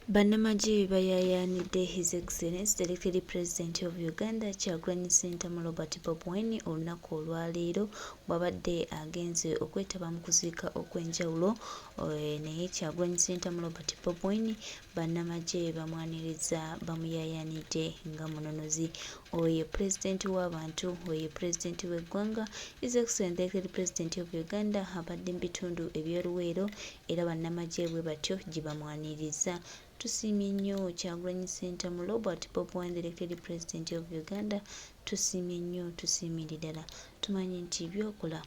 Bannamagye bayaayaanidde His Excellency the Elected President of Uganda Kyagulanyi Ssentamu Robert Bobi Wine olunaku olwaleero bw'abadde agenze okwetaba mu kuziika okw'enjawulo naye Kyagulanyi Ssentamu Robert Bobi Wine bannamagye bamwanirizza bamuyaayaanidde nga mununuzi. Oyo ye Pulezidenti w'abantu, oyo ye Pulezidenti w'eggwanga His Excellency the Elected President of Uganda abadde mu bitundu eby'e Luweero era bannamagye bwe batyo gye bamwanirizza. Tusiimye nnyo Kyagulanyi Ssentamu Robert Bobi Wine the elected president of Uganda tusiimye nnyo tusiimire ddala. Tumanyi nti by'okola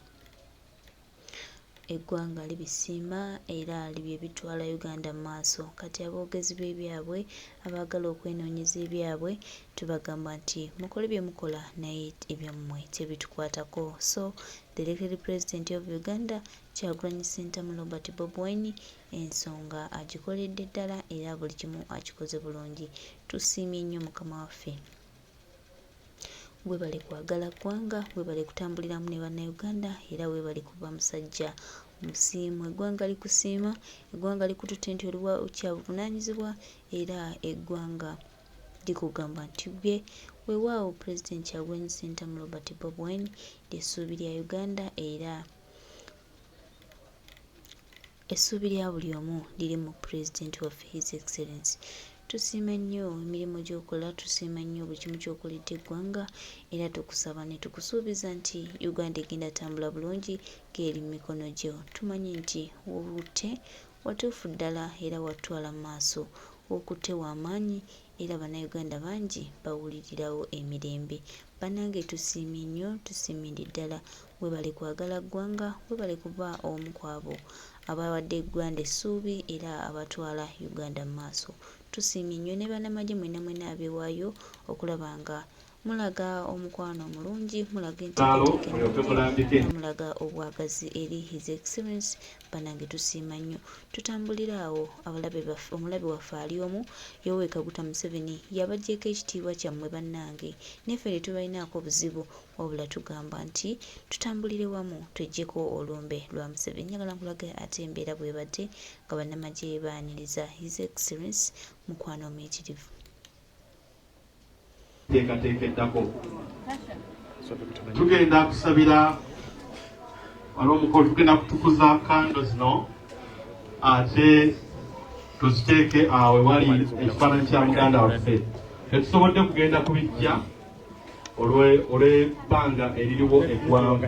eggwanga libisiima era bye bitwala Uganda mu maaso. Kati aboogezi b'ebyabwe abaagala okwenoonyeza ebyabwe tubagamba nti mukole bye mukola naye ebyammwe tebitukwatako. So the elected president of Uganda Kyagulanyi Ssentamu Robert Bobi Wine ensonga agikoledde ddala era buli kimu akikoze bulungi. Tusiimye nnyo mukama waffe. Webale kwagala ggwanga, webale kutambuliramu ne bannayuganda era webale kuba musajja musiimu. Eggwanga likusiima, eggwanga likututte nti oli kya buvunaanyizibwa era eggwanga likugamba nti ggwe weewaawo Pulezidenti Kyagulanyi Ssentamu Robert Bobi Wine ly'essuubi lya Uganda era Essuubi lya buli omu liri mu President waffe His Excellency. Tusiima nnyo emirimu gy'okola, tusiima nnyo buli kimu ky'okoledde eggwanga era tukusaba ne tukusuubiza nti Uganda egenda tambula bulungi ng'eri mu mikono gyo. Tumanyi nti w'okutte watuufu ddala era watutwala mu maaso. W'okutte wa maanyi era Bannayuganda bangi bawulirirawo emirembe. Bannange tusiimye nnyo tusiimidde ddala. Webale kwagala ggwanga, webale kuba omu kwabo abawadde eggwanda essuubi era abatwala Uganda mu maaso. Tusiimye nnyo ne bannamagye mwenna mwenna abeewaayo okulaba nga mulaga omukwano omulungi, mulaga enteekateeka ennungi nga mulaga obwagazi eri His Excellency. Bannange tusiima nnyo. Tutambulire awo abalabe baffe, omulabe waffe ali omu Yoweri Kaguta Museveni y'abaggyeeko ekitiibwa kyammwe bannange. Naye ffe tetubalinaako buzibu wabula tugamba nti tutambulire wamu tweggyeko olumbe lwa Museveni. Njagala nkulage ate embeera bw'ebadde nga bannamagye baaniriza His Excellency mukwano omuyitirivu. Teekateeka eddako tugenda kusabira waliwo omukolo tugenda kutukuza kando zino ate tuziteeke awo ewali ekifaananyi kya muganda waffe tetusobodde kugenda kubijja olw'ebbanga eririwo eggwanvu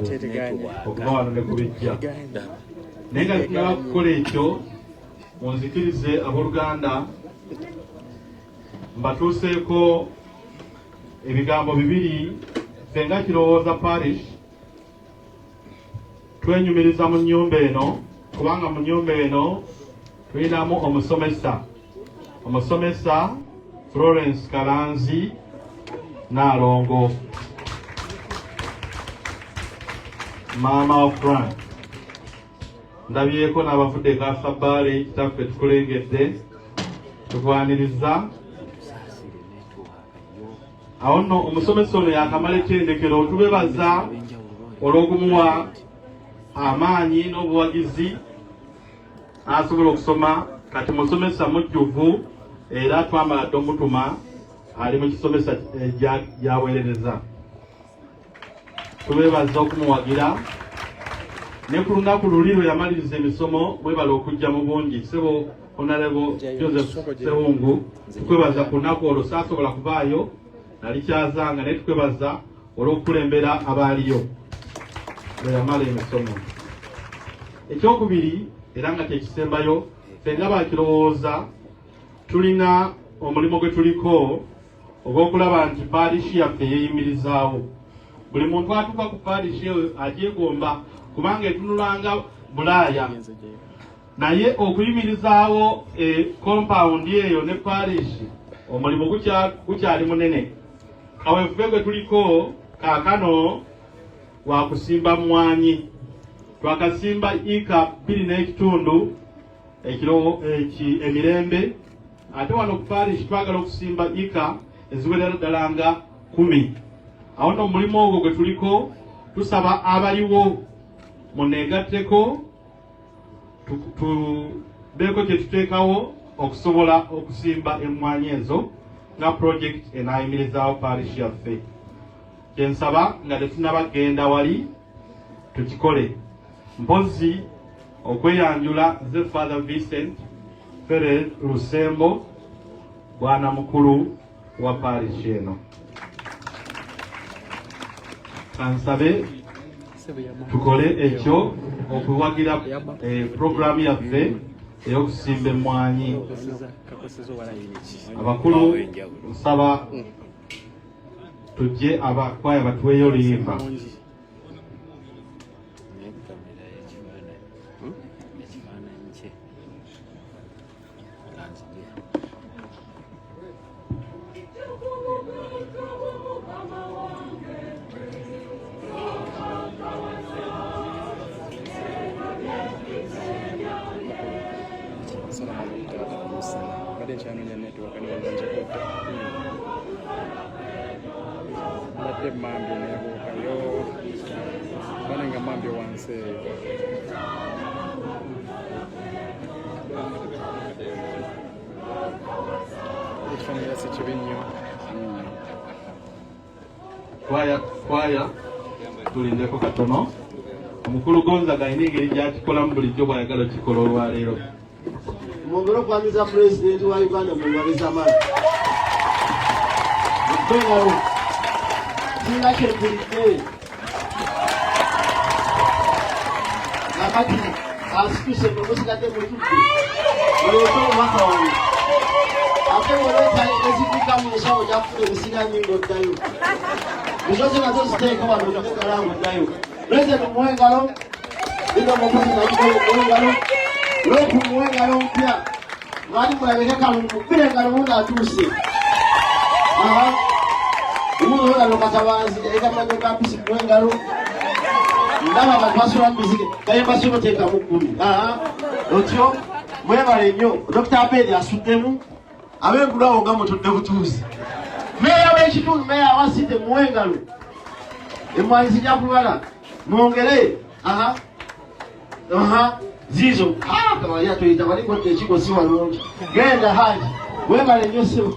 okuva wano ne kubijja naye nga tunaba kukola ekyo munzikirize abooluganda mbatuuseeko ebigambo bibiri. Ffe nga Kirowooza Parish twenyumiriza mu nnyumba eno kubanga mu nnyumba eno tulinamu omusomesa, omusomesa Florence Kalanzi Naalongo, maama wa Frank. Ndabyeko n'abavudde e Kasabaale, kitaffe tukulengedde, tukwaniriza. Awo nno omusomesa ono yakamala ettendekero, tubebaza olw'okumuwa amaanyi n'obuwagizi asobola okusoma. Kati musomesa mujjuvu era twamala dda omutuma ali mu kisomesa gyaweerereza. Tubebaza okumuwagira ne ku lunaku luli lwe yamaliriza emisomo mwebala okujja mu bungi. Ssebo Honorable Joseph Ssewungu, tukwebaza ku lunaku olwo. Saasobola kubaayo, nali kyazanga, naye tukwebaza olw'okukulembera abaaliyo lwe yamala emisomo. Ekyokubiri era nga kyekisembayo, ffe nga bakirowooza tulina omulimu gwe tuliko ogw'okulaba nti paarishi yaffe yeeyimirizaawo. Buli muntu atuuka ku paarishi eyo agyegomba kubanga etunulanga Bulaaya, naye okuyimirizaawo kompawundi eyo ne paarishi omulimu gukyali munene. Kaweefube gwe tuliko kaakano wa kusimba mmwanyi. Twakasimba ika 2.5 ekiro emirembe, ate wano ku parish twagala okusimba ika eziwerera ddala nga 10. Awo nno omulimu ogwo gwe tuliko, tusaba abaliwo muneegatteko tubeeko kye tuteekawo okusobola okusimba emmwanyi ezo nga project enaayimirizaawo parish yaffe. Kyensaba nga tetunaba kugenda wali tukikole. Mpozzi okweyanjula nze Father Vincent Ferrer Lusembo, bwana mukulu wa parish eno. Kansabe tukole ekyo okuwagira eh, puroguramu yaffe ey'okusimba emmwanyi. Abakulu nsaba tujje abakwaya batuweeyo oluyimba. Mbadde mambye nebuukayo bane nga mambye wansi eyo. Ekifaananyi era si kibi nnyo. Kwaya, kwaya tulindeko katono. Omukulu Gonzaga alina engeri gy'akikolamu bulijjo bw'ayagala okukikola olwaleero. Mwongere okwaniriza pulezidenti wa Uganda mu ngalo ez'amaanyi. Mukube engalo. Sirina kye mpulidde. Kakati asituse mwe musigadde mutudde. Muleete omubaka wano. Ate bw'oleeta ezibikka mu nsawo ojja kufuna ebisiranyi ng'oddayo. Ezo ze nazo ziteeka wano otegala ng'oddayo. Pulezidenti muwe engalo. Lino omukozi namukola muwe engalo. Loopu muwe engalo mpya. Mwali mulabeke kalungu mukubire engalo wuno atuuse. Aha. Wuno olaba katabanzi ekamanyo ka mpisi muwe engalo. Ndaba abantu basula mu bizike naye mbasula oteekamu kkumi. Aha. Otyo mwebale nnyo. Dr. Abedi asuddemu. Ab'engulu awo nga mutudde butuuzi. Meeya w'ekitundu, meeya wa site muwe engalo. Emmwanyi zijja kulwala. Mwongere. Aha. Aha. Zizo. Ah, kawali atuyita wali kodde ekigo si walungi. Genda Haji. Webale nnyo ssebo.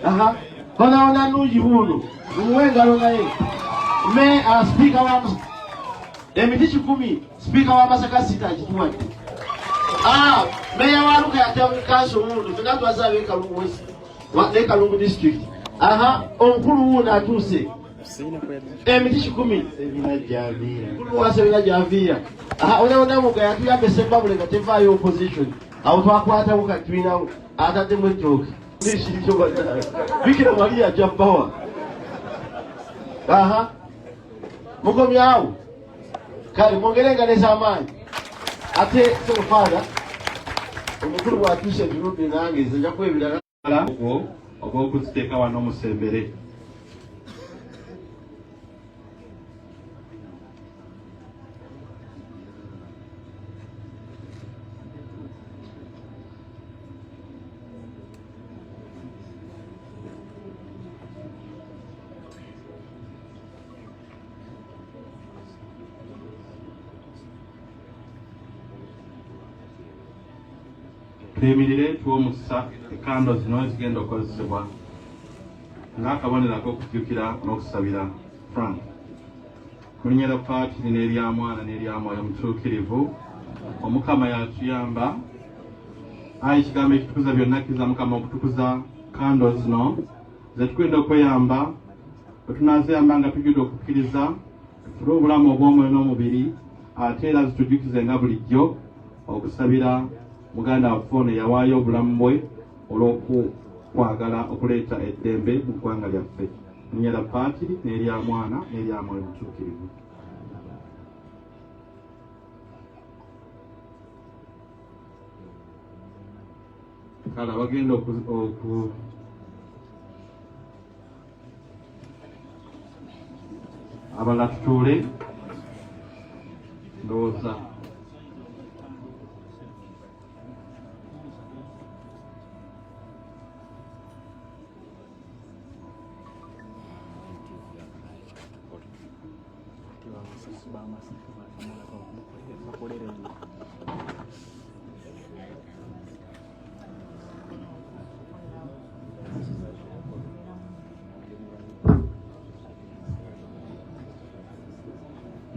Aha. Konaona nnungi wuuno. Mumuwe engalo naye. Me, uh, speaker wa emiti 1,000 sipiika wa Masaka City agituwadde. Ah, meeya wa Lukaya Town Council wuuno, fenna twaze ab'e Kalungu West ne Kalungu District. Aha, omukulu wuuno atuuse. Emiti 1,000. Mukulu wa Sebina gy'aviira. Aha, ona Muga yatuyamba Ssembabule nga tevaayo opposition. Awo twakwatawo kati tulinawo ataddemu ettooke. Ekirikyo bannange. Bikira Maria ajja bbawa. Aha. Mukomyawo. Kale mwongere engalo ez'amaanyi. Ate sebo faada omukulu bw'atuuse emirundi nange nze nja kuba ebirala. Ogwo ogw'okuziteeka wano musembere. Tuyimirire tuwe omukisa ekando zino ezigenda okukozesebwa ng'akabonero ak'okujjukira n'okusabira Frank. Mu linnya lya Patri n'erya Mwana n'erya Mwoyo Mutuukirivu, Omukama yatuyamba. Ayi kigambo ekitukuza byonna, kkiriza Mukama okutukuza kando zino ze tugenda okweyamba bwe tunaazeyamba nga tujjudde okukkiriza tufune obulamu obw'omwoyo n'omubiri, ate era zitujjukize nga bulijjo okusabira muganda waffe ono eyawaayo obulamu bwe olw'okukwagala okuleeta eddembe mu ggwanga lyaffe. Mu linnya lya Patiri n'erya Mwana n'erya Mwoyo Mutuukirivu. Kale abagenda oku abalala tutuule ndowooza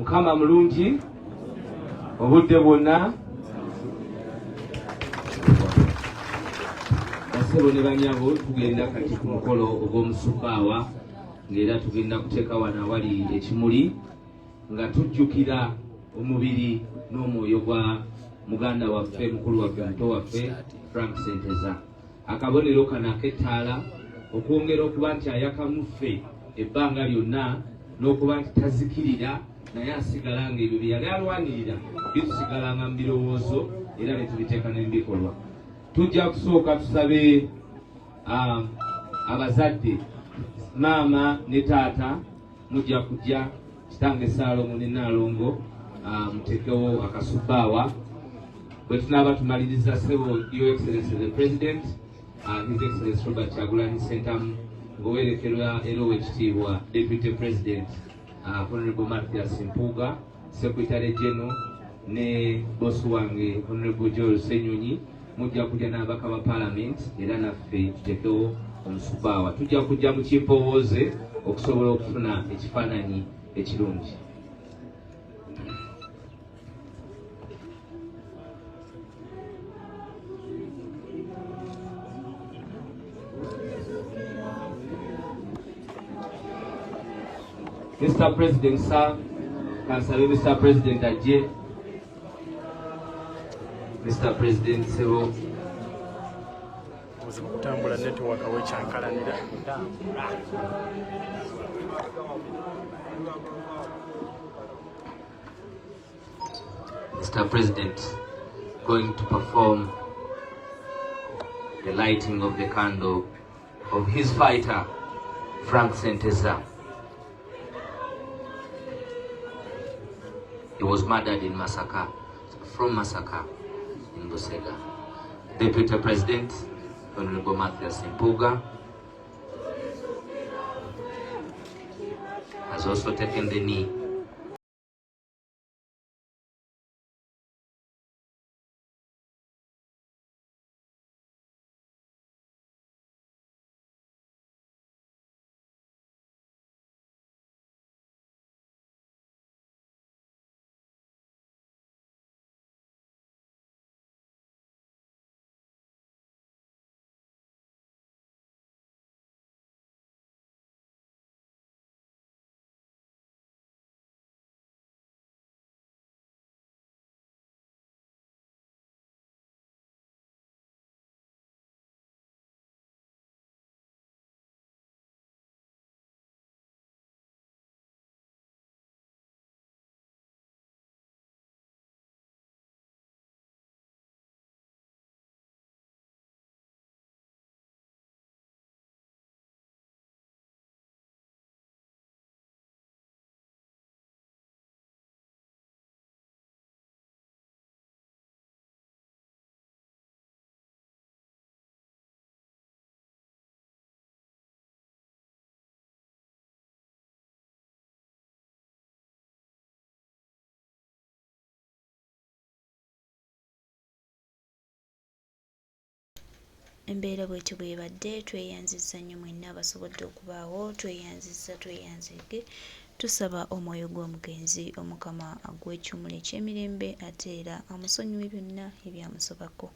Mukama mulungi obudde bwonna. Basebo ne banyabo, tugenda kati ku mukolo ogw'omusubbaawa, ng'era tugenda kuteeka wano awali ekimuli nga tujjukira omubiri n'omwoyo gwa muganda waffe, mukulu waffe, muto waffe Frank Senteza. Akabonero kano ak'ettaala okwongera okuba nti ayaka mu ffe ebbanga lyonna n'okuba nti tazikirira, naye asigala ng'ebyo bye yali alwanirira bitusigalanga mu birowoozo era ne tubiteeka ne mu bikolwa. Tujja kusooka tusabe abazadde, maama ne taata, mujja kujja, kitange Ssaalongo ne Nnaalongo, muteekewo akasubbaawa. Bwe tunaaba tumaliriza, ssebo Your Excellency the President, His Excellency Robert Kyagulanyi Ssentamu, ng'owerekerwa era ow'ekitiibwa Deputy President, Honorable Mathias Mpuuga, Secretary General, ne boss wange Honorable Joel Ssenyonyi, mujja kujja n'ababaka ba Parliament era naffe tuteekewo omusubaawa. Tujja kujja mu kimpowooze okusobola okufuna ekifaananyi ekirungi. Mr. President, sir, kansabe Mr. President ajje. Mr. President, sebo. Obuzibu kutambula, network wekyankalanira. Mr. President going to perform the lighting of the candle of his fighter, Frank Senteza. He was murdered in Masaka, from Masaka in Busega. Deputy President, Honorable Mathias Mpuuga, has also taken the knee. Embeera bwetyo bwebadde. Tweyanzizza nnyo mwenna abasobodde okubaawo. Tweyanzizza, tweyanzeege. Tusaba omwoyo gw'omugenzi Omukama aguwe ekiwummulo eky'emirembe ate era amusonyiwe byonna ebyamusobako.